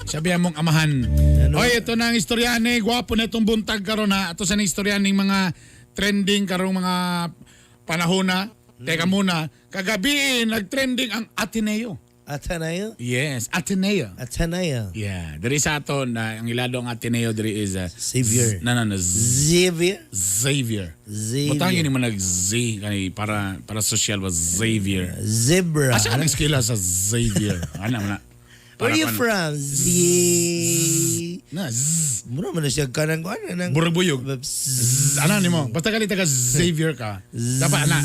Sabi mong amahan. Ano? Oy, ito na ang istorya ni gwapo na itong buntag karon ha. Ato sa na istorya ning mga trending karong mga panahon na. Teka muna, kagabi nagtrending ang Ateneo. Ateneo? Yes, Ateneo. Ateneo. Yeah, diri sa ato na ang ilado ang Ateneo diri is Xavier. No, no, no, Xavier? Xavier. Xavier. Butangin mo nag Z kani para social ba Xavier. Zebra. Asa ka nag-eskwela sa Xavier? Ano man na? Where Para you kuan- from? Z. Na, Z. Mura man na siya kanang kuan nang Burubuyog. Z. Z. Ano nimo? Basta kali taga Xavier ka. Dapat ana.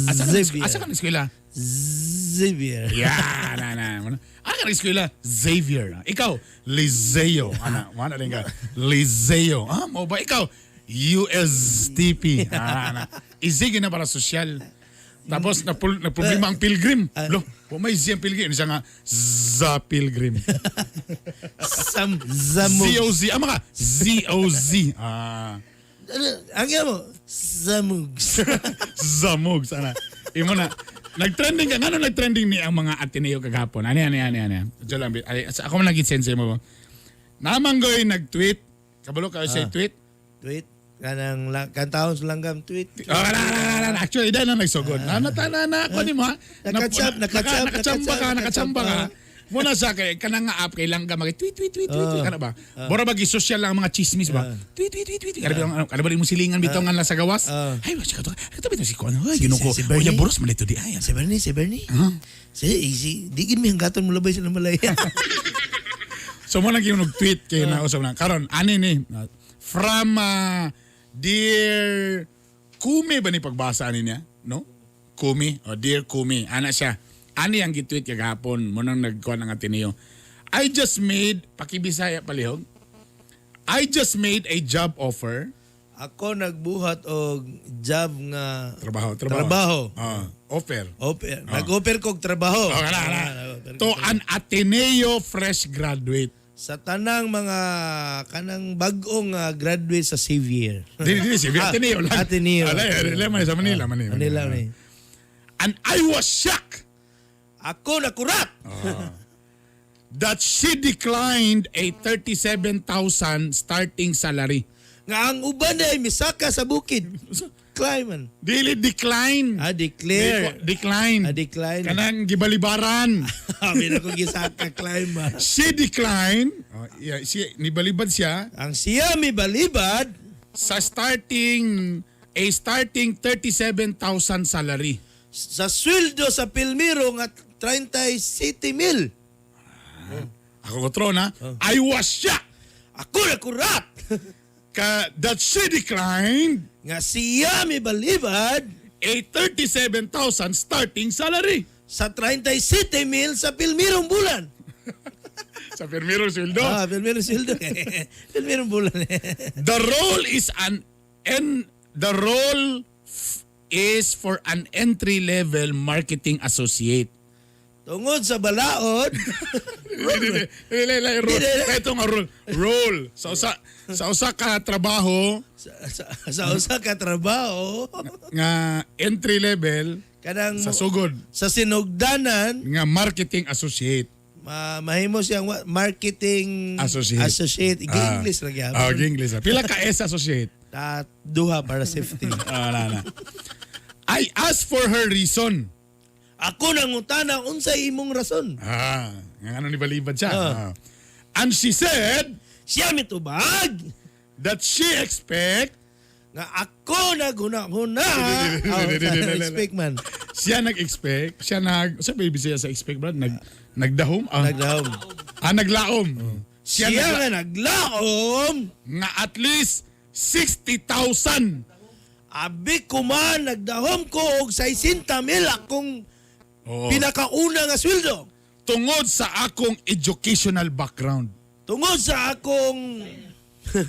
Asa ka Xavier. asa ka nag-eskwela? Xavier. Yeah, na na. Asa ka nag-eskwela? Xavier. Ikaw, Lizeo. Ana, mana din ka. Lizeo. Ah, mo ba ikaw? USTP. Ah, ana. Isige na para social. Tapos naproblema ang pilgrim. Lo, wa may Z ang pilgrim. Siya nga za pilgrim. Sam Zamug. Z-O-Z. Ah, mga Z-O-Z. Ah. Ano, ang iya mo? Zamug. Zamog sana. Imo na. Nag-trending ka. Ngano nag-trending ni ang mga Ateneo kagahapon? Ani, ani, ani, ani. Diyan lang. Ay, ako man nag-send sa imo. Namanggoy nag-tweet. Kabalo kayo sa tweet. Tweet. Kanang kantahon sa langgam tweet. Oh, na, na, na, na, na. Actually, dahil na nagsugod. Na, na, na, na, ako ni mo ha. Nakachap, nakachap, Nakachamba ka, nakachap, nakachamba ka. Muna sa kay kanang nga app kay langga mag tweet tweet tweet tweet tweet kana ba? Bora ba social lang ang mga chismis ba? Tweet tweet tweet tweet. Kana ba kana ba mo silingan bitaw nga sa gawas? Ay, ba siya to. Kato bitaw si kuan. Ay, Ginoo ko. Si Bernie? Oya boros man ito di ay. Si Bernie, si Bernie. Si, si, di gid mi hanggaton mo labay sa Malaya. So mo lang yung nag-tweet kay na usab na. Karon ani ni from dear Kumi ba ni pagbasa ani niya? No? Kumi o dear Kumi. Ana siya. Ani ang gitweet kagahapon mo nang nagkuan ang Ateneo. I just made pakibisaya palihog. I just made a job offer. Ako nagbuhat og job nga Trabaho, trabaho. Trabaho. Ah, offer. Offer. Nag-offer kog trabaho. Oh, kana, kana. Ah, nag-offer To kog an Ateneo fresh graduate. sa tanang mga kanang bag-ong graduate sa Xavier. Dili dili si Ateneo lang. Ateneo. Alay, alay, man sa Manila, Manila. Manila ni. And I was shocked Ako nakurat. That she declined a 37,000 starting salary. Nga ang uban ay misaka sa bukid. Climb man. Dili decline. Ah, declare. Decline. Ah, decline. Kanang gibalibaran. Sabi na ko gisaka climb man. She declined. Oh, yeah, she, nibalibad siya Ang siya mi balibad sa starting 37,000 salary. Sa sweldo sa Pilmiro nga 37 mil. Ako ko na. I was shocked Ako nakurat. ka that she declined Nga siya mi balibad a 37,000 starting salary. Sa 37 mil sa Pilmirong bulan. Sa Pirmiro sweldo. Ah, Pilmirong sweldo. Pilmirong bulan. The role is for an entry level marketing associate. Tungod sa balaod, Dili, dili, dili, role. Ito nga role. Role. Sa usa ka trabaho sa usa ka trabaho nga entry level kanang sa sugod sa sinugdanan nga marketing associate. Mahimo siyang marketing Associate. Associate. Ah. English ra gyud. Ah, English. Pila ka S associate? Ah, duha para safety. Ah, na, na. I asked for her reason. Ako nangutana unsay imong rason. Ah, nga ano ni balibad siya. Ah. Ah. And she said Siya mitubag that she expect nga ako naghuna-huna. Oh, expect man. Siya nag-expect, siya nag sa baby siya sa expect brad, nagdahom ah. Naglaom. Ah, naglaom. Siya, Siya nga naglaom nga at least 60,000. Abi ko man nagdahom ko og 60 mil akong Oo. pinakauna nga sweldo. Tungod sa akong educational background. Tungod sa akong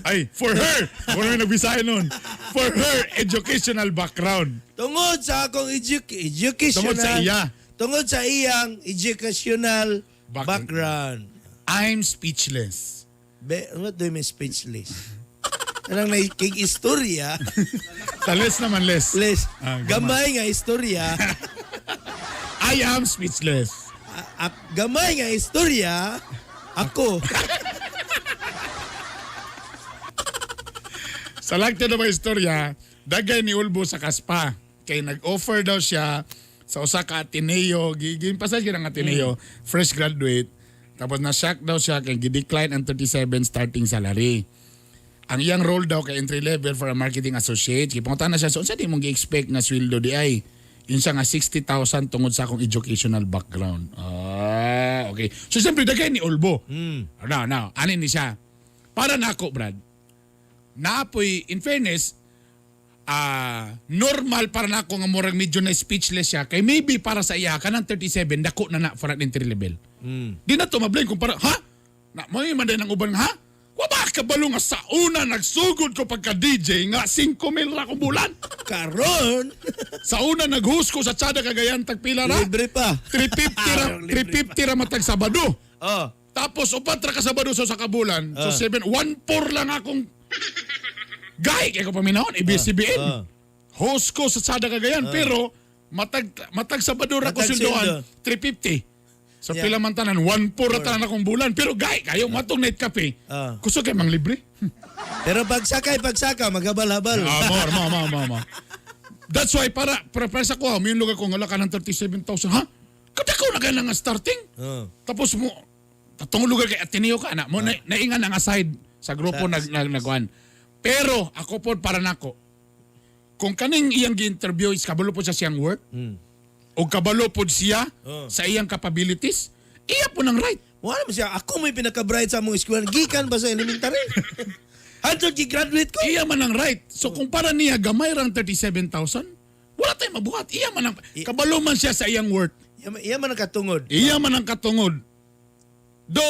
Ay, for her. Wala may nagbisaya nun. For her educational background. Tungod sa akong educational Tungod sa iya. Tungod sa iyang educational Background. background. I'm speechless. Be, what do you mean speechless? Kanang naikig istorya, Sa less naman, less. less, Ah, gamay nga istorya, I am speechless. Gamay nga istorya, ako. Sa lagto na ba istorya, dagay ni Ulbo sa kaspa. Kay nag-offer daw siya sa usa ka Ateneo, gimpasay siya ng Ateneo, fresh graduate. Tapos na-shock daw siya kay gi-decline ang 37 starting salary. Ang iyang role daw kay entry level for a marketing associate. Gipangutan na siya, so unsa di mong gi-expect nga sweldo di ay? Yun siya nga 60,000 tungod sa akong educational background. Ah, okay. So siyempre, dagay ni Ulbo. Now, now, anin ni siya? Para nako, Brad, naapoy, in fairness, normal para nako nga murag medyo na speechless siya kay maybe para sa iya kanang 37 dako na na for an entry level. Di na to ma-blame kung para ha? Na mo man din ang uban ha? Wa ba kabalo nga sa una nagsugod ko pagka DJ nga 5 mil ra ko bulan? Karon, Sa una nag-host ko sa Tsada Cagayan tagpila ra? Libre pa. 350 ra, 350 ra matag Sabado. Oh. Tapos upat ra ka Sabado sa kabulan. So 7 1 4 lang akong gay kay ko paminahon ABS-CBN. Host ko sa Tsada Cagayan pero matag matag Sabado ra ko Matag sweldohan 350. So pila man tanan 1 4 ra tanan akong bulan pero gay kayo matong night cafe. Kusog kay mang libre. Pero pagsakay, pagsaka, maghabal-habal. Ah, more, more, more, more, more. That's why para sa ko, may lugar ko nga ka ng 37,000, ha? Kadako na kayo nga starting. Tapos mo, tatong lugar kay Ateneo ka, anak mo, naingan ang aside sa grupo nag nagkuhan. Pero ako po para nako, kung kaning iyang gi-interview is kabalo po siya siyang work, o kabalo po siya sa iyang capabilities, iya po ng right. Wala mo siya. Ako may pinaka-bright sa among eskwela. Gikan ba sa elementary? Hantod gi-graduate ko. Iya man ang right. So kung para niya gamay rang 37,000, wala tayong mabuhat. Iya man ang kabalo man siya sa iyang worth. Iya man ang katungod. Iya man ang katungod. Do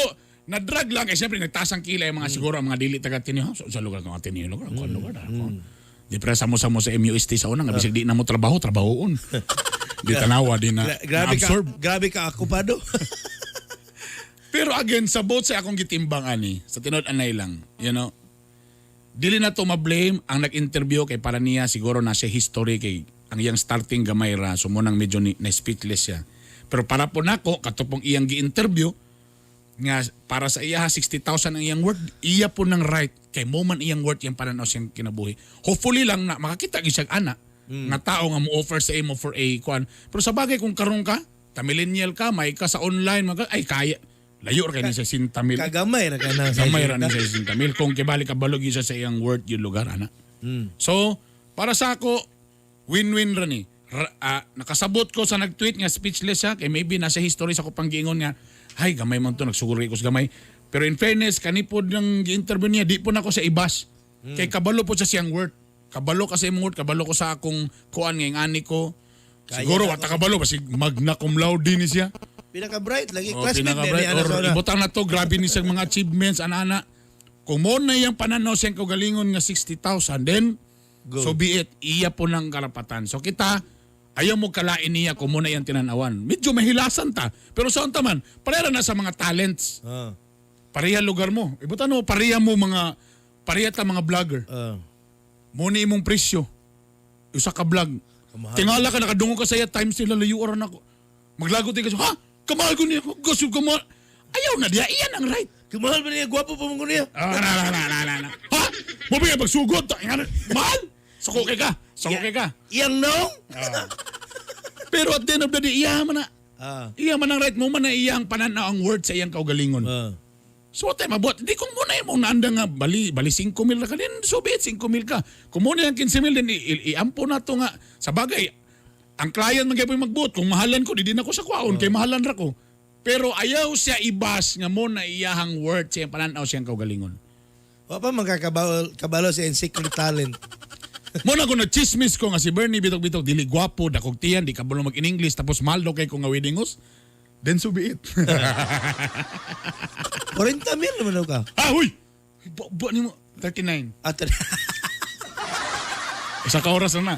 na-drag lang eh siyempre nagtaas ang kilay ang mga siguro ang mga dili taga Ateneo. So, sa lugar ng Ateneo lugar, ang lugar ako. Di pre samo mo sa MUST sa una nga bisag di na mo trabaho, trabahoon. Di tanawa di na, Grabe ka, na-absorb. grabe ka akupado. Pero again, sa both sa akong gitimbang ani, sa tinuod anay lang, dili na to ma-blame ang nag-interview kay para niya siguro na siya history kay ang iyang starting gamay ra so mo nang medyo na speechless siya. Pero para po nako katupong iyang gi-interview nga para sa iya 60,000 ang iyang worth, iya po ng right kay mo man iyang worth iyang pananaw siyang kinabuhi. Hopefully lang na makakita gyud siyang ana nga tao nga mo offer sa imo for a kuan. Pero sa bagay kung karon ka, ta millennial ka, may ka sa online, ay kaya. Layo ra kay ni sa 60 mil. Kagamay ra ka na. Gamay ra ni sa 60 mil. Kung kibali ka balog yun siya sa iyang worth yung lugar, ana. So, para sa ako, win-win ra ni. Nakasabot ko sa nag-tweet nga speechless siya kay maybe nasa history sa ko panggiingon nga ay gamay man to nagsuguro ko sa gamay. Pero in fairness kani pod ng gi-interview niya di po nako sa ibas. Kay kabalo po sa siyang worth. Kabalo ka sa imong worth, kabalo ko sa akong kuan nga ani ko. Kaya Siguro na wata kabalo basig magna cum laude ni siya. Pinaka-bright lagi. Oh, Classmate pinaka-bright. ni ana Or sa una. ibutang na to, grabe ni siyang mga achievements, ana-ana. Kung mo na iyang pananaw siyang kaugalingon nga 60,000, then Go. so be it. Iya po ng karapatan. So kita, ayaw mo kalain niya kung mo na iyang tinanawan. Medyo mahilasan ta. Pero sa unta man, pareha na sa mga talents. Pareha lugar mo. Ibutan mo, pareha mo mga, pareha ta mga vlogger. Mo ni imong presyo. Usa ka vlog. Kamahal. Tingala ka nakadungog ka sa iya times nila layo ra nako. Maglagot ka ha? Kamahal ko niya. Gusto ko mo. Ayaw na diya, iyan ang right. Kumahal ba niya? Gwapo pa mo ko niya. Ah, na, na, na, na, na, na. Ha? Mo ba pagsugod? Mahal? Suko kay ka. Suko kay ka. Iyang nong? Pero at the end of the day, iya man na. Iya man ang right mo man na iyang pananaw ang word sa iyang kaugalingon. So what time mabuhat? Di kung muna yung naanda nga bali bali 5 mil na ka din, so be it, 5 mil ka. Kung muna yung 15 mil din iampo na to nga sa bagay. Ang client man gyud magbuot kung mahalan ko di din ako sa kwaon kay mahalan ra ko. Pero ayaw siya ibas nga mo na iyahang word sa iyang pananaw siyang kaugalingon. Wa pa man kakabalo kabalo sa secret talent. Mo na ko na chismis ko nga si Bernie Bitok-Bitok dili gwapo, dakog tiyan, di kabalo mag in English tapos mahal daw kay ko nga wedding host. Then so be it. 40 mil naman daw ka. Ah, huy! Ba, ba, nimo 39. At Isa ka oras na na.